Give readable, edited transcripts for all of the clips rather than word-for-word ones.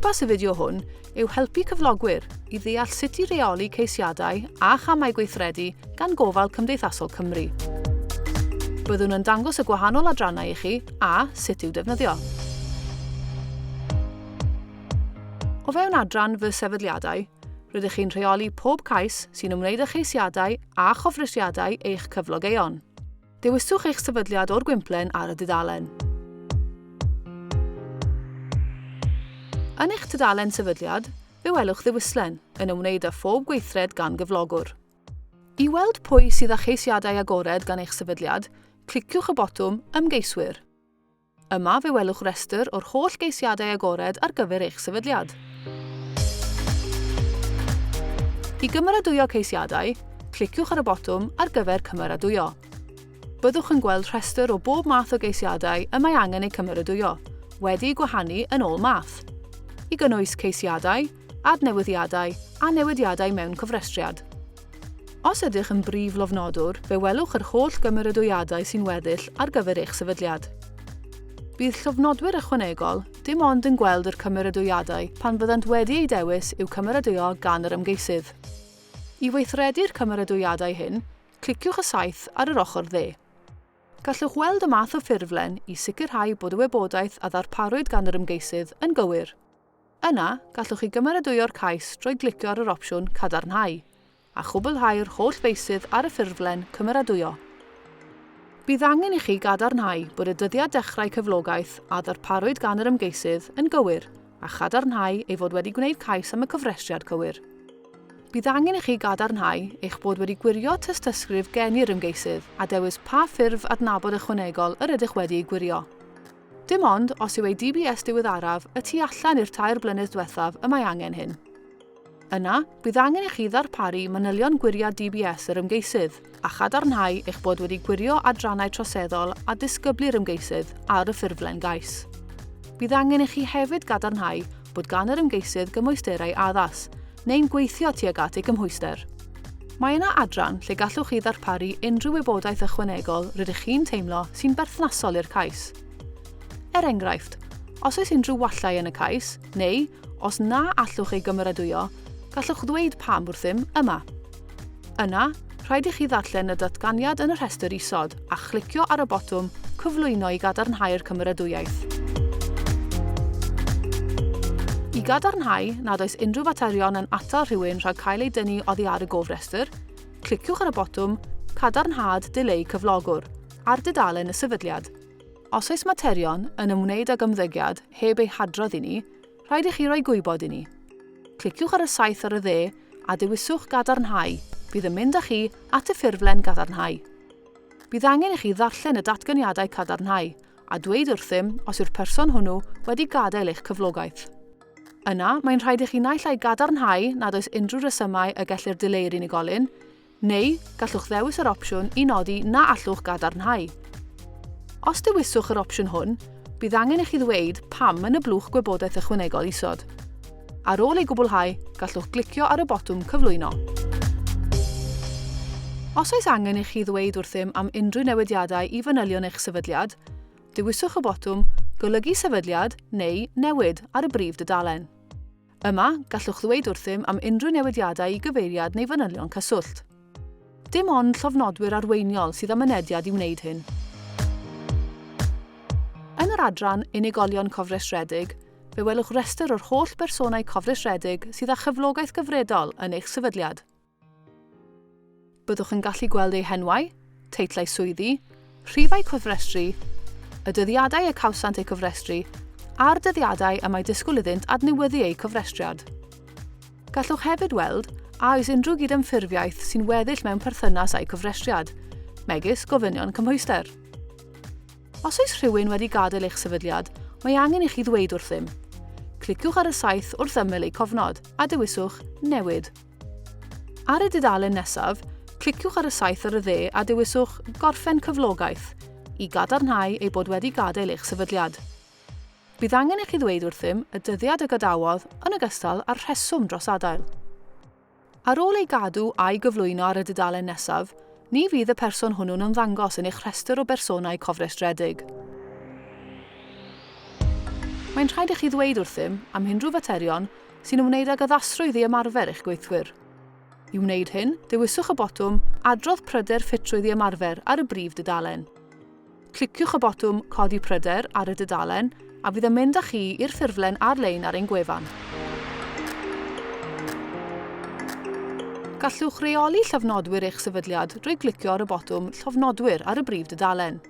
Pwrpas y fideo hwn yw helpu cyflogwyr i ddeall sut i reoli ceisiadau a chamau gweithredu gan Gofal Cymdeithasol Cymru. Byddwn yn dangos y gwahanol adrannau i chi a sut i'w defnyddio. O fewn adran Fy Sefydliadau, rydych chi'n rheoli pob cais sy'n ymwneud â cheisiadau a chofrestriadau eich cyflogeion. Dewiswch eich sefydliad o'r gwymplen ar y dudalen. Yn eich tudalen sefydliad, fe welwch ddewislen yn ymwneud â phob gweithred gan gyflogwr. I weld pwy sydd â cheisiadau agored gan eich sefydliad, cliciwch y botwm Ymgeiswyr. Yma fe welwch restr o'r holl geisiadau agored ar gyfer eich sefydliad. I gymeradwyo ceisiadau, cliciwch ar y botwm ar gyfer Cymeradwyo. Byddwch yn gweld rhestr o bob math o geisiadau y mae angen eu cymeradwyo, wedi'u gwahanu yn ôl math, i gynnwys ceisiadau, adnewyddiadau a newidiadau mewn cofrestriad. Os ydych yn brif lofnodwr, fe welwch yr holl gymeradwyiadau sy'n weddill ar gyfer eich sefydliad. Bydd llofnodwyr ychwanegol dim ond yn gweld yr cymeradwyiadau pan fyddant wedi eu dewis i'w cymeradwyo gan yr ymgeisydd. I weithredu'r cymeradwyiadau hyn, cliciwch y saeth ar yr ochr dde. Gallwch weld y math o ffurflen i sicrhau bod y wybodaeth a ddarparwyd gan yr ymgeisydd yn gywir. Yna, gallwch chi gymeradwyo'r cais drwy glicio ar yr opsiwn Cadarnhau, a chwblhau'r holl feysydd ar y ffurflen Cymeradwyo. Bydd angen i chi gadarnhau bod y dyddiad dechrau cyflogaeth a ddarparwyd gan yr ymgeisydd yn gywir a chadarnhau ei fod wedi gwneud cais am y cofrestriad cywir. Bydd angen i chi gadarnhau eich bod wedi gwirio tystysgrif geni'r ymgeisydd a dewis pa ffurf adnabod ychwanegol yr ydych wedi ei gwirio. Dim ond os yw ei DBS diweddaraf y tu allan i'r tair blynedd diwethaf y mae angen hyn. Yna, bydd angen i chi ddarparu manylion gwiriad DBS yr ymgeisydd a chadarnhau eich bod wedi gwirio adrannau troseddol a disgyblu'r ymgeisydd ar y ffurflen gais. Bydd angen i chi hefyd gadarnhau bod gan yr ymgeisydd gymwysterau addas, neu'n gweithio tuag at ei gymhwyster. Mae yna adran lle gallwch chi ddarparu unrhyw wybodaeth ychwanegol rydych chi'n teimlo sy'n berthnasol i'r cais. Er enghraifft, os oes unrhyw wallau yn y cais, neu os na allwch ei gymeradwyo, gallwch ddweud pam wrthym yma. Yna, rhaid i chi ddarllen y datganiad yn y rhestr isod a chlicio ar y botwm Cyflwyno i gadarnhau'r cymeradwyaeth. I gadarnhau nad oes unrhyw faterion yn atal rhywun rhag cael ei dynnu oddi ar y gofrestr, cliciwch ar y botwm Cadarnhad Dileu Cyflogwr ar dudalen y sefydliad. Os oes materion yn ymwneud ag ymddygiad heb eu hadrodd i ni, rhaid i chi roi gwybod i ni. Cliciwch ar y saeth ar y dde a dewiswch Gadarnhau, bydd yn mynd â chi at y ffurflen gadarnhau. Bydd angen i chi ddarllen y datganiadau cadarnhau a dweud wrthym os yw'r person hwnnw wedi gadael eich cyflogaeth. Yna, mae'n rhaid i chi naill ai gadarnhau nad oes unrhyw resymau y gellir dileu'r unigolyn, Neu, gallwch ddewis yr opsiwn i nodi na allwch gadarnhau. Os dewiswch yr opsiwn hwn, bydd angen i chi ddweud pam yn y blwch gwybodaeth ychwanegol isod. Ar ôl ei gwblhau, gallwch glicio ar y botwm Cyflwyno. Os oes angen i chi ddweud wrthym am unrhyw newidiadau i fanylion eich sefydliad, dewiswch y botwm Golygu Sefydliad neu Newid ar y brif dudalen. Yma, gallwch ddweud wrthym am unrhyw newidiadau i gyfeiriad neu fanylion cyswllt. Dim ond llofnodwyr arweiniol sydd â mynediad i wneud hyn. Yn yr adran Unigolion Cofrestredig, fe welwch restr o'r holl bersonau cofrestredig sydd â chyflogaeth gyfredol yn eich sefydliad. Byddwch yn gallu gweld eu henwau, teitlau swyddi, rhifau cofrestru, y dyddiadau y cawsant eu cofrestru a'r dyddiadau y mae disgwyl iddynt adnewyddu eu cofrestriad. Gallwch hefyd weld a oes unrhyw gydymffurfiaeth sy'n weddill mewn perthynas â'u cofrestriad, megis gofynion cymhwyster. Os oes rhywun wedi gadael eich sefydliad, mae angen i chi ddweud wrthym. Cliciwch ar y saeth wrth ymyl eu cofnod a dewiswch Newid. Ar y dudalen nesaf, cliciwch ar y saeth ar y dde a dewiswch Gorffen Cyflogaeth i gadarnhau ei bod wedi gadael eich sefydliad. Bydd angen i chi ddweud wrthym y dyddiad y gadawodd yn ogystal â'r rheswm dros adael. Ar ôl ei gadw a'i gyflwyno ar y dudalen nesaf, ni fydd y person hwnnw'n ymddangos yn eich rhestr o bersonau cofrestredig. Mae'n rhaid i chi ddweud wrthym am unrhyw faterion sy'n ymwneud ag addasrwydd i ymarfer eich gweithwyr. I wneud hyn, dewiswch y botwm Adrodd pryder ffitrwydd i ymarfer ar y brif dudalen. Cliciwch y botwm Codi pryder ar y dudalen a fydd yn mynd â chi i'r ffurflen ar-lein ar ein gwefan. Gallwch reoli llofnodwyr eich sefydliad drwy glicio ar y botwm Llofnodwyr ar y brif dudalen.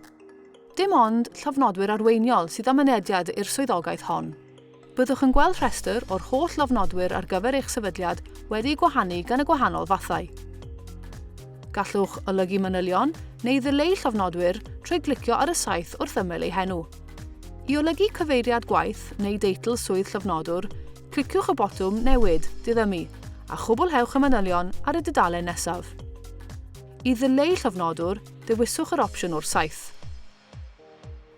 Dim ond llofnodwyr arweiniol sydd â mynediad i'r swyddogaeth hon. Byddwch yn gweld rhestr o'r holl lofnodwyr ar gyfer eich sefydliad wedi'u gwahanu gan y gwahanol fathau. Gallwch olygu manylion neu ddileu llofnodwyr trwy glicio ar y saeth wrth ymyl eu henw. I olygu cyfeiriad gwaith neu deitl swydd llofnodwr, cliciwch y botwm Newid, Diddymu, a chwblhewch y manylion ar y dudalen nesaf. I ddileu llofnodwr, dewiswch yr opsiwn o'r saeth.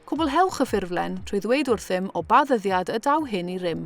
Cwblhewch y ffurflen trwy ddweud wrthym o ba ddyddiad y daw hyn i rym.